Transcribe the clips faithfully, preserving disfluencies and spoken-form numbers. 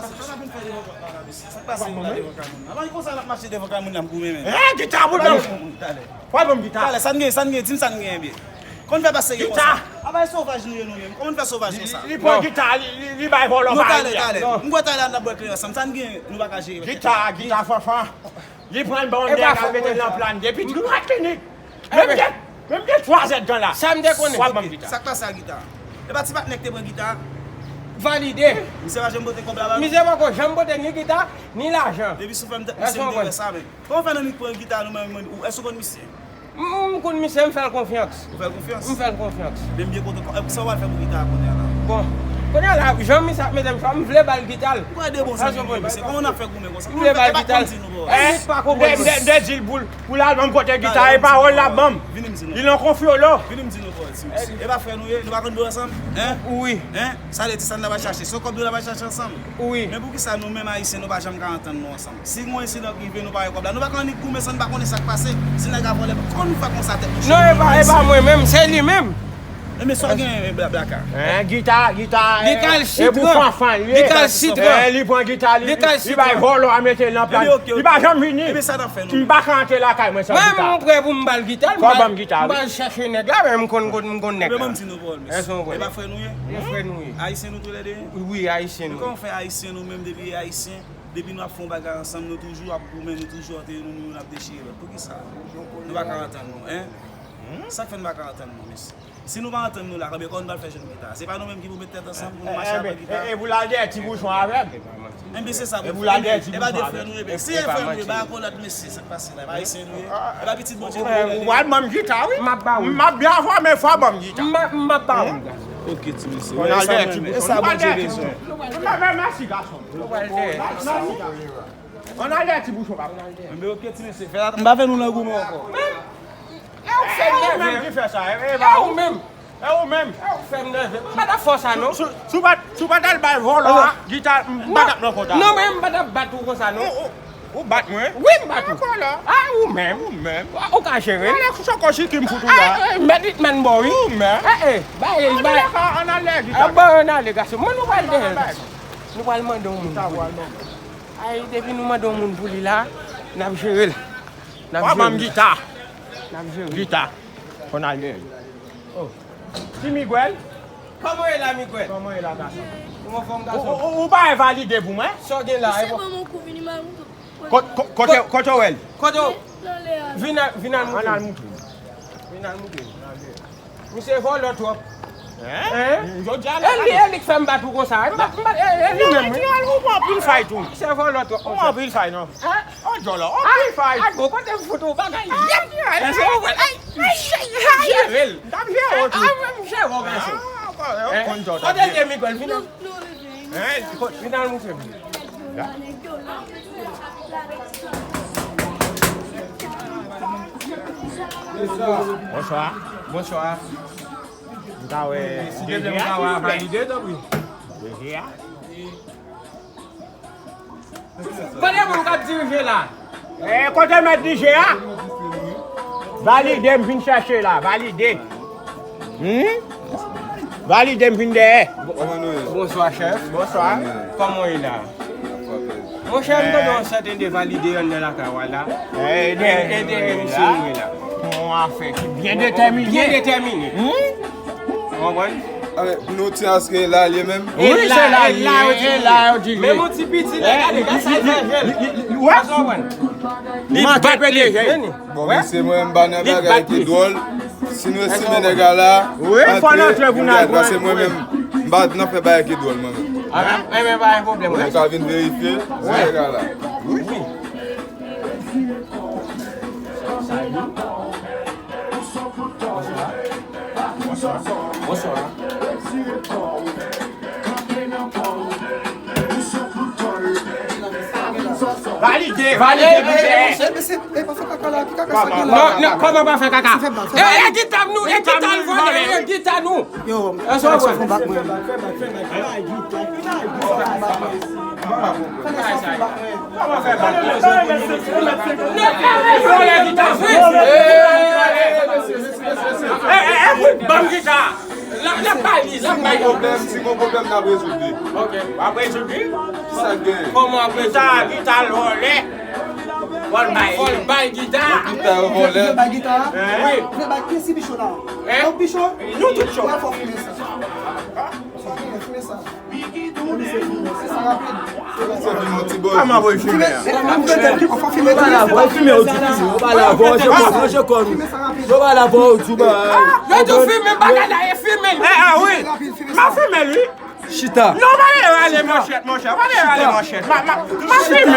Sa k ap vin fè devan kay la, mesye? Sa k pase la devan kay moun nan? Avan konsa l ap mache devan kay moun nan, m goumen menm. Eh, gita pou l ban m. Talè. Fò l ban m gita. Talè, sa n gen, sa n gen, di m sa n gen byen. Kòman fè pase gen konsa? Gita. A bay sovaj nou ye nou menm. Kòman n fè sovaj konsa? Li pran gita, li, li, li bay vòlò bay li. Talè, talè. M kwè talè n ap bwè kleren ansanm. Sa n gen, nou pa ka jere. Gita, gita fanfan. Li pran l ban yon nèg al mete l nan plan de. Epi di nou a klinik. Menm gen, menm gen twa zèdtan la. Sa m te konnen. W ap ban m gita. Sa k pase a gita? E pa ti patnè k te pran gita? Valide. Misye pa janm pote kòb la ba nou? Misye poko janm pote ni gita, ni lajan. Depi sou fè m tèt misye m te wè sa, men. Kòman fè nan nèg pran gita nou menm, ou èske w konn misye? M, m konn misye, m fè l konfyans. Ou fè l konfyans? M fè l konfyans. Men m byen kontan. Sa w al fè pou gita a kounye a la? Bon, kounye a la, jan misye ap mete m chwa, m vle ba l gita l. Ou pa de bon zanmi nou, mesye. Kòman n ap fè goumen konsa? M vle ba l gita l. E, m pa konprann. M te di l pou l, pou l al ban m kote gita, e pawòl l ap ban m. Vini m di nou. Li nan konfyolo. Vini m di nou kòb ti mesye. E pa frè nou ye, nou pa konn dwe ansanm? Hein? Wi. Hein? Sa vle di sa n ta pral chache. Se yon kòb nou ta pral chache ansanm. Wi. Men poukisa nou menm Ayisyen nou pa janm ka antann nou ansanm? Si gon ensidan k rive, nou pa wè kòb la. Nou pa ka annik goumen san n pa konnen sa k pase. Si nèg la vòlè, kòman nou fè konsa tèt nou cho? Non, e pa, e pa mwen menm, se li menm. Enben sa gen, eh, bla-, blaka. Hein, gita, gita, eh, gita l sitran. Li kalsitran. Eh, li pran gita, li, li bay vòlò a mete l nan plan. Li pa janm vini. Enben sa n ap fè nou? M pa ka antre lakay mwen san gita. Mwen, m prè pou m ba l gita. Fò ban m gita, wi. M pral chèche nèg la, men m konn, konn, m konn nèg la. Enben ban m di nou pawòl, mesye. E pa frè nou ye? E frè nou ye. Ayisyen nou toulède? Wi, Ayisyen nou. Men kòman fè Ayisyen nou menm depi Ayisyen, depi nou ap fè yon bagay ansanm, nou toujou ap goumen, nou toujou antre nou, nou, nou ap dechire lòt. Poukisa? Nou pa ka antann nou, hein? Sa k fè nou pa ka antann nou, mesye? Si nou pa antann nou la, konbyen kòb nou pral fè jwenn gita? Se pa nou menm ki pou met tèt ansanm pou nou mache avèk gita? E, e pou l al dèyè ti bouchon avè m. Enben se sa pou fè. E pou l al dèyè ti bouchon avè m. E pa de frè nou ye, men si e frè nou ye, ba akò lòt mesye, sa k pase la? E pa Ayisyen nou ye? E pa pitit Bondye nou ye? Ou pral ban m gita, wi. M ap ba ou. M ap byen avè w, men fò w ban m gita. M ap, m ap ba ou. Ok, ti mesye. Konn al dèyè ti bouchon. E sa Bondye bezwen. Mèsi, gason. Konn al dèyè ti bouchon, papa. Enben ok, ti mesye, fè la. M pa fè nou nan goumen ankò. E ou fè m nève. E ou menm ki fè sa, e, e pa ou menm. E ou menm. E ou fè m nève. M pa t ap fè w sa, non. Si, si, si w pa t, si w pa t al bay vòlò a gita, m pa t ap nan kontak. Non, men m pa t ap bat ou konsa, non. Ou, ou, ou bat mwen? Wi, m bat ou. Ankò la. A, ou menm. Ou menm. Ou ka jere. Alè, se ankò chiki m fout ou la. A, e, mèt Hitman bò, wi. Ou menm. E, e, bay, bay. Ann ale, ann ale, gita. A, bon, ann ale, gason. Mwen, nou pral dèyè, gason. Nou pral mande yon moun pou li. Ay, depi nou mande yon moun pou li la, n ap jere l. N ap jere l. Gita. N ap jere l. Gita. Konn al dèyè. Oh. Ti Miguel. Kòman w ye la, Miguel? Kòman w ye la, gason? Ou anfòm, gason? Ou, ou, ou pa valide pou mwen? Sa w gen la? Misye ban m yon kou minimal, ou tou. Ko-, ko-, kote, kote w wè l? Kote w? Nan lè a. Vin al, vin al moutre. Ann al moutre. Vin al moutre. Misye vòlò twòp. Hein? Jodi a la. E li, e li k fè m bat ou konsa. M bat, m bat, e, e li menm, wi. Ou pran anpil fay tou. Misye vòlò twòp konsa. Ou pran anpil fay, non. Hein? Oh, djòlò, anpil fay. A, gwo kote m fout ou bagay. Yèp. Ay, ay, ay, ay. Jere l. M t ap jere w tou. A, m jere w, gason. A, ou konn djòlò. Kote l ye, Miguel, vin. Hein? Vin al moutre m. Bonswa. Bonswa. M ta wè D J a, silvouplè. D J a. Kote moun k ap dirije la? Eh, kote mèt D J a? Valide, m vin chèche la, valide. Hmm? Valide, m vin dèyè. Kòman nou ye? Bonswa, chèf. Bonswa. Kòman w ye la? Monchè, m tande yon sèten de valide anndan lakay w la. Eh, dèyè, dèyè misye nou ye la. Yon afè ki byen detèmine. Byen detèmine. Hmm? Ou konprann? Alè, nou ti aske la l ye menm? Wi, se la l ye, e la yo di l ye. Menm yon ti piti la, gade, gade sa l fè jel. Ou konprann? Li bat li. Bon, mesye, mwen, m pa nan bagay ki dwòl. Si nou estime nèg la la, antre, nou gad, paske mwen menm, m pa nan fè bagay ki dwòl, mwen menm. A, men, men, pa gen pwoblèm, wi. Nou ka vin verifye, si nèg la la. Wi. Bonswa. Bonswa. Valide, valide, valide. Mesye, mesye, pa fè kaka la, ki kaka sa gen la? Non, non, kòman pa fè kaka? E, e gita nou, e gita l vòlè, e gita nou. Yo, fè sa fon bak mwen. Ban m gita. L ap, l ap bay li, l ap bay li. Si gon pwoblèm, si gon pwoblèm, n ap rezoud li. Ok, w ap rezoud li? Kisa k gen? Kòman w ap rezoud li? Gita, gita l vòlè. Fò l bay. Fò l bay gita. Gita yo vòlè. Vle bay gita? Wi. Vle bay ki si Bichon la? Hein? Donk Bichon? Nou tout cho. Wè fò fimen sa. Fò fimen, fimen sa. Fimen sa rapid. Kòman pou l fimen an? Fimen, fimen, fimen, fimen. Yo pa la vò, yo pa la vò, yo pa la vò, yo pa la vò, yo pa la vò, yo pa la vò. Yo tou fimen bagay la, e fimen. Eh, ah wi. M ap fimen l, wi. Chita. Non, pa lè rale manchèt, monchè. Pa lè rale manchèt. M ap, m ap, m ap fimen l.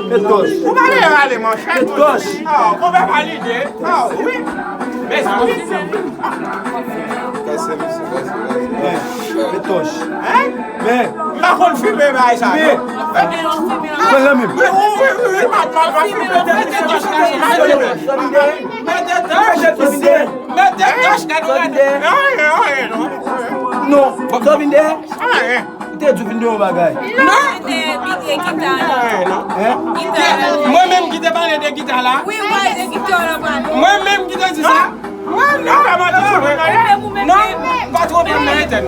Met kòch. Ou pa lè rale manchèt. Met kòch. Ah, ou pa valide. Ah, wi. Mezanmi. Kase misye, kase, kase. Met kòch. Hein? Men. M pa konn fimen bagay sa, non. Mwen menm. Wi, wi, wi, wi, wi, m ap, m ap, m ap fimen. Mete kòch la, mete kòch. Mete kòch. Mete kòch, gade, gade. Anyen, anyen, non. Non. Sa vin dèyè? Anyen. Ou te di w vin de yon bagay. Non. Te bite gita la. Hein? Gita la. Mwen menm ki te pale de gita la. Wi, w pale de gita la, pale. Mwen menm ki te di sa. Mwen non, pa manti sou mwen. Non, pa twonpe m nan entèn.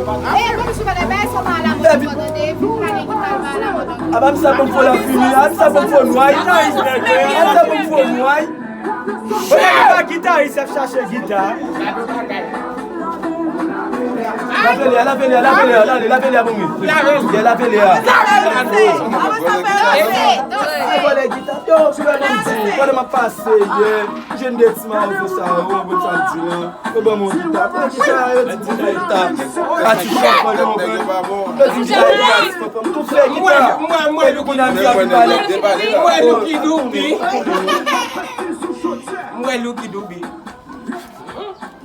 Apa misye ap ban m fo lafini, apa misye ap ban m fo nway, apa misye ap ban m fo nway. Oye, pa gitaris ap chache gita. Lave li a, lave li a, lave li a, lave, lave li a pou mwen. Lave li a, lave li a. Ay, vòlè gita. Yo, sou lè m ap di, pandan m ap pase, ye, jwenn de ti mawozo sa yo, bon sa di lan. Yo ban m yon gita. Pran gita, yo di di gita. Ati chòk, mwen, yo konprann. Yo di gita, yo di gita, ti fanm. Tout fè gita. Mwen, mwen, mwen, Lucky Dube. Mwen, Lucky Dube. Mwen, Lucky Dube.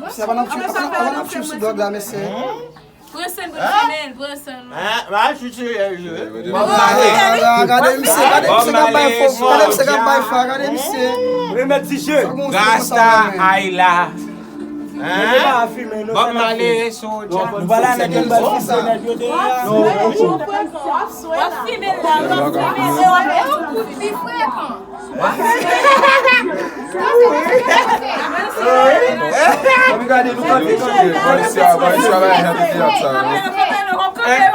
Mesye, avan n ap fim, avan n ap fim sou dwòg la, mesye. Pran sèn pou n fimen, pran sèn. Hein? Va chute, euh, je. Gade, gade misye, gade misye k ap bay fo, gade misye k ap bay fo, gade misye. Remèt ti je. Rasta Ayla. Hein? Bob Marley, Soulja. Nou pa la nèg yo ba fise nèg yo deyò. W ap fimen la, w ap fimen la. Bò isi a, bò isi a pa gen jan de teyat sa yo.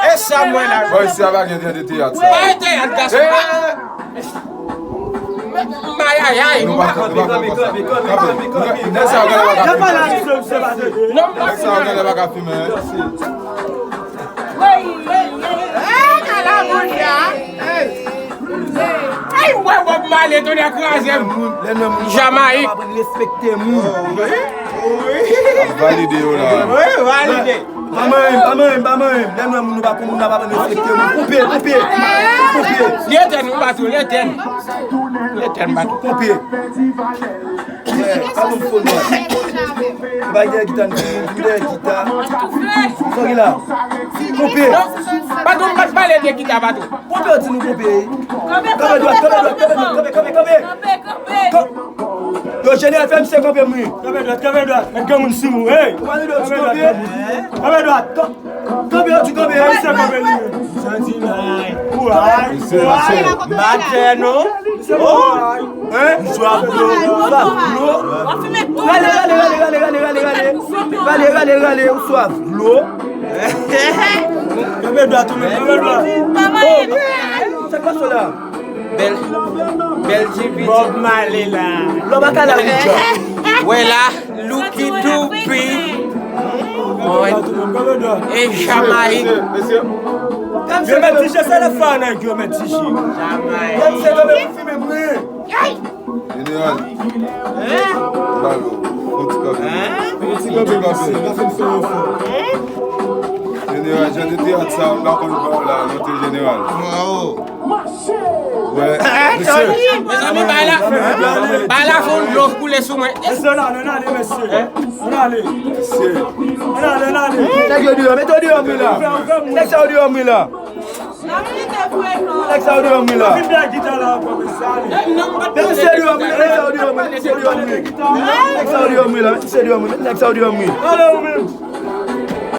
E sa mwen la. Bò isi a pa gen jan de teyat sa yo. Pa gen teyat, gason. Mayayay. Nou pa, nou pa, nou pa. Nèg sa yo genlè pa ka fimen. Nèg sa yo genlè pa ka fimen. Ay, wè Bob Marley, tonnè kraze m. Lè nou moun Jamayik. Aprann respekte moun. Ap valide yo la. Wi, valide. Pa manyen m, pa manyen m, pa manyen m. Lè nou moun nou pa konn moun, n ap aprann respekte moun. Koupe, koupe. Koupe. Li etèn, wi, patwon, li etèn. Li etèn, patwon. Koupe. Yeah, pa konn fo non. Ou pa gen gita, nou gen gita. Sa ki la? Koupe. Patwon, m pa t pale de gita, patwon. Koupe, yo di nou koupe. Kanpe dwat, kanpe dwat, kanpe dwat, kanpe, kanpe, kanpe. Yo, jeneral, fè misye kanpe, mwen. Kanpe dwat, kanpe dwat. Mèt gen moun sou ou, hey. Kanpe dwat, kanpe. Kanpe dwat. Kanpe, yo di kanpe, hey. Misye kanpe, li. Santi, ay. Kouray. Misye, misye. Batè, non. Oh! Hein? Ou swaf dlo. Ou swaf dlo. Rale, rale, rale, rale, rale, rale, rale. Rale, rale, rale, ou swaf dlo. Kenbe dwat ou menm, kenbe dwat. Oh! Sa k pase la? Bèl, bèl G P. Bob Marley la. Lò baka la, Richard. Wè la. Lucky Dube. E Jamayik. Yo mèt ti je, se lè fwa nèg yo mèt ti je. Jamayik. Jeneral. Balo. Yon ti kanpe. Yon ti kanpe. Jeneral, jan de teyat sa, m pa konn ba w la, monte jeneral. Wè, mesye. Mezanmi, bay la, bay la fè yon dlo koule sou mwen. Mesye, ann ale, ann ale, mesye. Ann ale. Mesye. Ann ale, ann ale. Nèg yo deyò, mete yo deyò, mwen la. Nèg sa yo deyò, mwen la. Nèg sa yo deyò, mwen la. Mete misye deyò, mwen la. Nèg sa yo deyò, mwen la. Nèg sa yo deyò, mwen la. Mete misye deyò, mwen. Nèg sa yo deyò, mwen. Ale, ou menm.